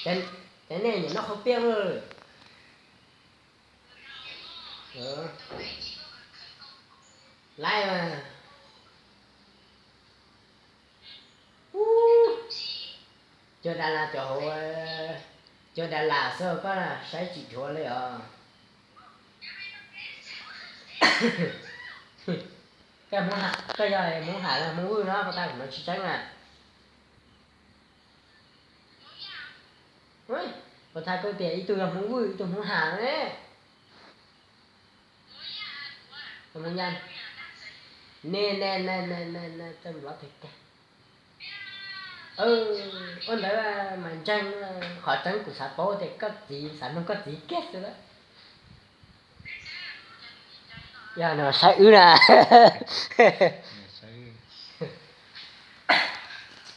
Ces nej nyiam noj qhauv piaj lawm. Laib mas. Cuag Dalas cov hauv, cuag Dalas xwb koj saib tsis dhuav li os. Koj yog Hmoob Ham los Hmoob Vwj no, puas tau, kuv hnov tsis tseeb na. Puas tau, koj tias ib tug yog Hmoob Vwj ib tug Hmoob Ham ne. Ne, ne, ne, ne, ne, ne, txawj mlob tiag tiag. Ua ntawd mas ntseeg, qhov tseeb kuv xav paub tias koj txiv, xav nug koj txiv kiag xwb lawm. Yog no saib wb na.